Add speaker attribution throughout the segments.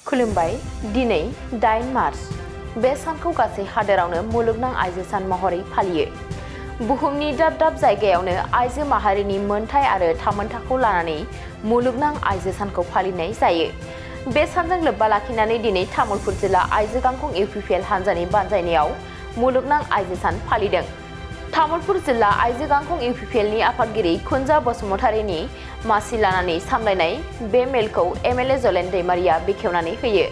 Speaker 1: खुलुमबाय दिनै 8 मार्च बे सानखौ गासै हादोरावनो मुलुगनां आइजो सान महरै फालियो। बुहुमनि दाब दाब जायगायावनो आइजो माहारिनि मोनथाय आरो थामोनथाखौ लानानै मुलुगनां आइजो सानखौ फालिनाय जायो। बे सानजों लोब्बा लाखिनानै दिनै तामुलपुर जिल्ला आइजो गांखं इउपिपिएल हान्जानि बानजायनायाव मुलुगनां आइजो सान फालिदों। तामुलपुर जिल्ला आइजो गांखं इउपिपिएलनि आफादगिरि कुन्जा बसुमतारीनि मासि लानानै सामलायनाय बे मेलखौ एमएलए जलेन दैमारिया बेखेवनानै होयो।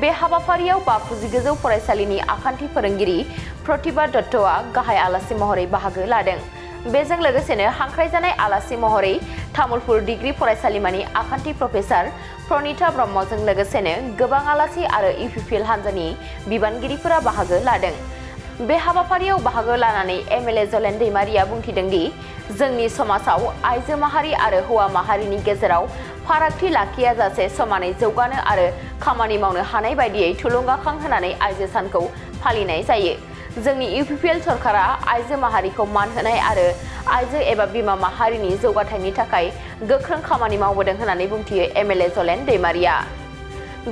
Speaker 1: बे हाबाफारियाव बाफुजि गोजौ फरायसालिनि आखान्थि फोरोंगिरि प्रतिभा दत्तआ गाहाय आलासि महरै बाहागो लादों। बेजों लोगोसेनो हांख्रायजानाय आलासि महरै तामुलपुर डिग्री फरायसालिमानि आखान्थि प्रफेसार प्रनिता ब्रह्मजों लोगोसेनो गोबां आलासि आरो इउपिपिएल हान्जानि बिबानगिरिफोरा बाहागो लादों। बे हाबाफारियाव बाहागो लानानै एमएलए जलेन दैमारिया बुंथिदों दि जोंनि समाजाव आइजो माहारि आरो हौवा माहारिनि गेजेराव फारागथि लाखियाजासे समानै जौगानो आरो खामानि मावनो हानाय बायदियै थुलुंगाखां होनानै आइजो सानखौ फालिनाय जायो। जोंनि इउपिपिएल सरकारा आइजो माहारिखौ मान होनाय आरो आइजो एबा बिमा माहारिनि जौगाथायनि थाखाय गोख्रों खामानि मावबोदों होननानै बुंथियो एमएलए जलेन दैमारिया।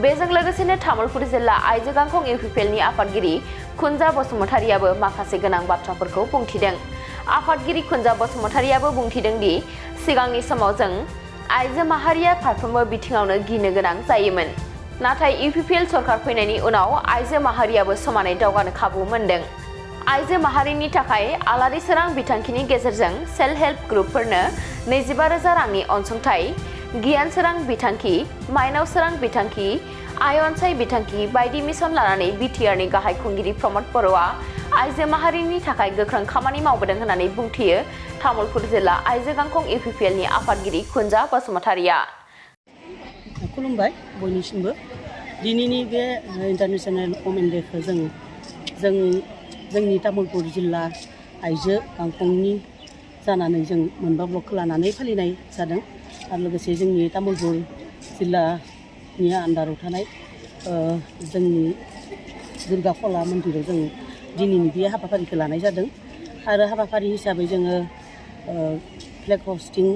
Speaker 1: बेजों लोगोसेनो तामुलपुर जिल्ला आइजो गांखं इउपिपिएलनि आफादगिरि कुन्जा बसुमतारीयाबो माखासे गोनां बाथ्राफोरखौ बुंथिदों। आफादगिरि कुन्जा बसुमतारीयाबो बुंथिदों दि सिगांनि समाव जों आइजो माहारिया फारफ्रोमबो बिथिङावनो गिनो गोनां जायोमोन। नाथाय इउपिपिएल सरकार फैनायनि उनाव आइजो माहारियाबो समानै दावगानो खाबु मोनदों। आइजो माहारिनि थाखाय आलारि सोरां बिथांखिनि गेजेरजों सेल्फ हेल्प ग्रुपफोरनो 25,000 रांनि अनसुंथाइ, गियान सोरां बिथांखि, माइनाव सोरां बिथांखि, आइ अनसाय बिथांखि बायदि मिशन लानानै बिटिआरनि गाहाय खुंगिरि प्रमद बर'आ आइजो माहारिनि थाखाय गोख्रों खामानि मावबोदों होननानै बुंथियो तामुलपुर जिल्ला आइजो गांखं इउपिपिएलनि आफादगिरि कुन्जा बसुमतारीया।
Speaker 2: खुलुमबाय बयनिसिमबो। दिनैनि बे इन्टारनेशनेल वमेन डेखौ जोंनि तामुलपुर जिल्ला आइजो गांखंनि जानानै जों मोनबा ब्लकखौ लानानै फालिनाय जादों। आरो लोगोसे जोंनि तामुलपुर जिल्लानि आन्दाराव थानाय जोंनि दुर्गा कला मन्दिराव जों दिनैनि बे हाबाफारिखौ लानाय जादों। आरो हाबाफारि हिसाबै जोङो flag hoisting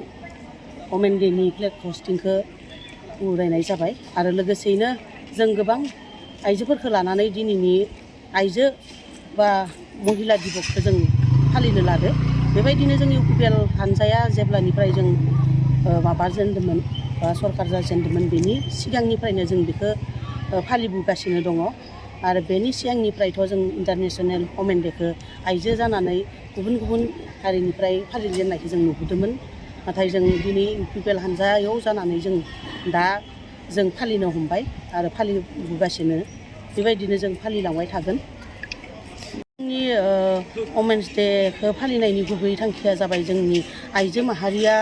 Speaker 2: women day flag हस्टिंखौ उरायनाय जाबाय। आरो लोगोसेयैनो जों गोबां आइजोफोरखौ लानानै दिनैनि आइजो बा महिला दिबसखौ जों फालिनो लादो। बेबायदिनो जोंनि इउपिपिएल हान्जाया जेब्लानिफ्राय जों माबाजेनदोंमोन बा सरकार जाजेनदोंमोन बेनि सिगांनिफ्रायनो जों बेखौ फालिबोगासिनो दङ। आरो बेनि सिगांनिफ्रायथ' जों इन्टारनेशनेल वमेन डेखौ आइजो जानानै गुबुन गुबुन हारिनिफ्राय फालिजेननायखौ जों नुबोदोंमोन। नाथाय जों दिनै इउपिपिएल हान्जायाव जानानै जों फालिनो हमबाय आरो फालिबोगासिनो। बेबायदिनो जों फालिलांबाय थागोन। जोंनि वमेन्स डेखौ फालिनायनि गुबै थांखिया जाबाय जोंनि आइजो माहारिया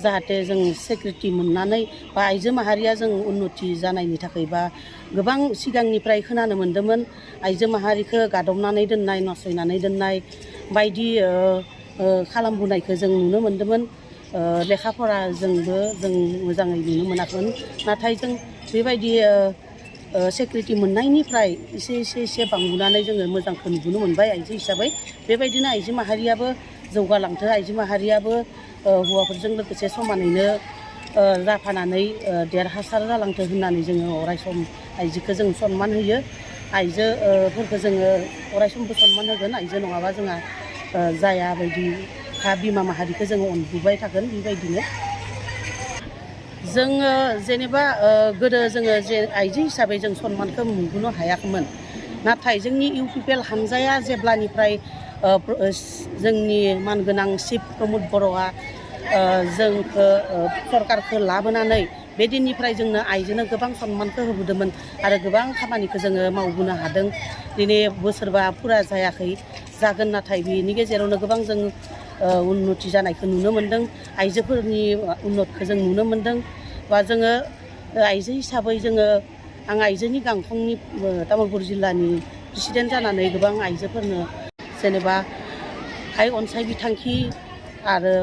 Speaker 2: जाहाथे जों सिकिउरिटि मोननानै बा आइजो माहारिया जों उन्नति जानायनि थाखाय बा गोबां सिगांनिफ्राय खोनानो मोन्दोंमोन आइजो माहारिखौ गादबनानै दोननाय, नासयनानै दोननाय बायदि खालामबोनायखौ जों नुनो मोन्दोंमोन। लेखा फराजोंबो जों मोजाङै नुनो मोनाखैमोन। नाथाय जों बेबायदि सिकिउरिटि मोननायनिफ्राय एसे बांबोनानै जोङो मोजांखौ नुबोनो मोनबाय आइजो हिसाबै। बेबायदिनो आइजो माहारियाबो जौगालांथों, आइजो माहारियाबो हौवाफोरजों लोगोसे समानैनो जाफानानै देरहासार जालांथों होननानै जोङो अरायसम आइजोखौ जों सनमान होयो। आइजोफोरखौ जोङो अरायसमबो सनमान होगोन। आइजो नङाबा जोंहा जाया बायदि बिमा माहारिखौ जोङो अनबोबाय थागोन। बेबायदिनो जोङो जेनेबा गोदो जोङो जे आइजो हिसाबै जों सनमानखौ मोनबोनो हायाखैमोन। नाथाय जोंनि इउपिपिएल हान्जाया जेब्लानिफ्राय जोंनि मानगोनां चिफ प्रमद बर'आ जोंखौ सरकारखौ लाबोनानै बे दिननिफ्राय जोंनो आइजोनो गोबां सनमानखौ होबोदोंमोन आरो गोबां खामानिखौ जोङो मावबोनो हादों। दिनै बोसोरबा फुरा जायाखै, जागोन। नाथाय बेनि गेजेरावनो गोबां जों उन्नति जानायखौ नुनो मोन्दों। आइजोफोरनि उन्नतखौ जों नुनो मोन्दों। बा जोङो आइजो हिसाबै आं आइजोनि गांखंनि तामुलपुर जिल्लानि प्रेसिडेन्ट जानानै गोबां आइजोफोरनो जेनेबा आइ अनसाय बिथांखि आरो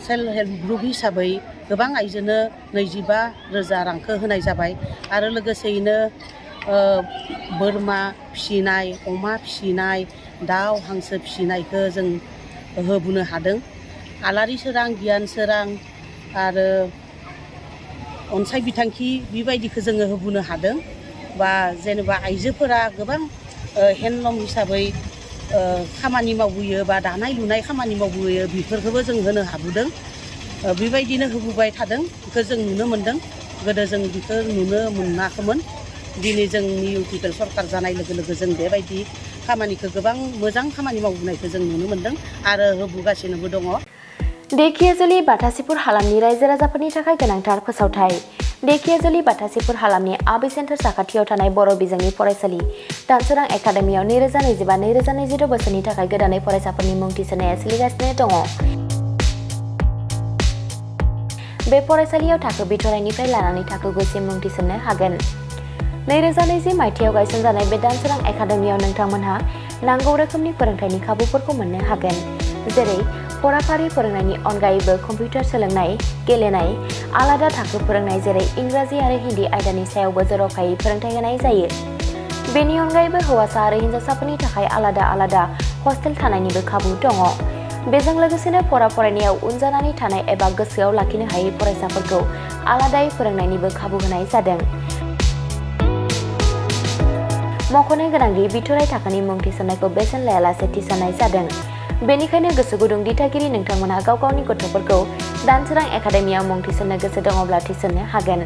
Speaker 2: सेल्फ हेल्प ग्रुप हिसाबै गोबां आइजोनो 25,000 रांखौ होनाय जाबाय। आरो लोगोसेयैनो बोरमा फिसिनाय, अमा फिसिनाय, दाउ हांसो फिसिनायखौ जों होबोनो हादों। आलारि सोरां, गियान सोरां आरो अनसाय बिथांखि बेबायदिखौ जोङो होबोनो हादों बा जेनेबा आइजोफोरा गोबां हेन्दलुम हिसाबै खामानि मावबोयो बा दानाय लुनाय खामानि मावबोयो बेफोरखौबो जों होनो हाबोदों बेबायदिनो होबोबाय थादों बेखौ जों नुनो मोन्दों गोदो जों बेखौ नुनो मोनाखैमोन दिनै जोंनि इउपिपिएल सरकार जानाय लोगो लोगो जों बेबायदि खामानिखौ गोबां मोजां खामानि मावबोनायखौ जों नुनो मोन्दों आरो होबोगासिनोबो दङ।
Speaker 1: ढेकियाजुलि बाथासिपुर हालामनि रायजो राजाफोरनि थाखाय गोनांथार फोसावथाय। ढेकियाजुलि बाथासिपुर हालामनि आबै सेन्टार साखाथियाव थानाय बर' बिजोंनि फरायसालि दानसोरां एकाडेमियाव 2025-2026 बोसोरनि थाखाय गोदानै फरायसाफोरनि मुं थिसननाया सोलिगासिनो दङ। बे फरायसालियाव थाखो बिथराइनिफ्राय लानानै थाखो 9 सिम मुं थिसननो हागोन। 2020 मायथाइयाव गायसनजानाय बे दानसोरां एकाडेमियाव नोंथांमोनहा नांगौ रोखोमनि फोरोंथायनि खाबुफोरखौ मोननो हागोन, जेरै फराफारि फोरोंनायनि अनगायैबो कम्पिउटार सोलोंनाय, गेलेनाय, आलादा थाखो फोरोंनाय जेरै इंराजि आरो हिन्दी आयदानि सायावबो जर'खायै फोरोंथाय होनाय जायो। बेनि अनगायैबो हौवासा आरो हिन्जावसाफोरनि थाखाय आलादा आलादा हस्टेल थानायनिबो खाबु दङ। बेजों लोगोसेनो फरायनायाव उन जानानै थानाय एबा गोसोआव लाखिनो हायै फरायसाफोरखौ आलादायै फोरोंनायनिबो खाबु होनाय जादों। मख'नो गोनांदि बिथराइ थाखोनि मुं थिसननायखौ बेसेन लायालासे थिसननाय जादों। बेनिखायनो गोसो गुदुं दिथागिरि नोंथांमोनहा गाव गावनि गथ'फोरखौ दानसोरां एकाडेमियाव मुं थिसननो गोसो दङब्ला थिसननो हागोन।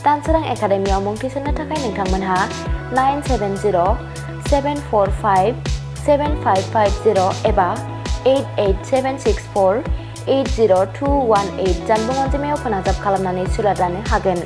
Speaker 1: दानसोरां एकाडेमियाव मुं थिसननो थाखाय नोंथांमोनहा 977074575550 एबा 88764802118 जानबुं अनजिमायाव फोनांजाब खालामनानै सुलाद लानो हागोन।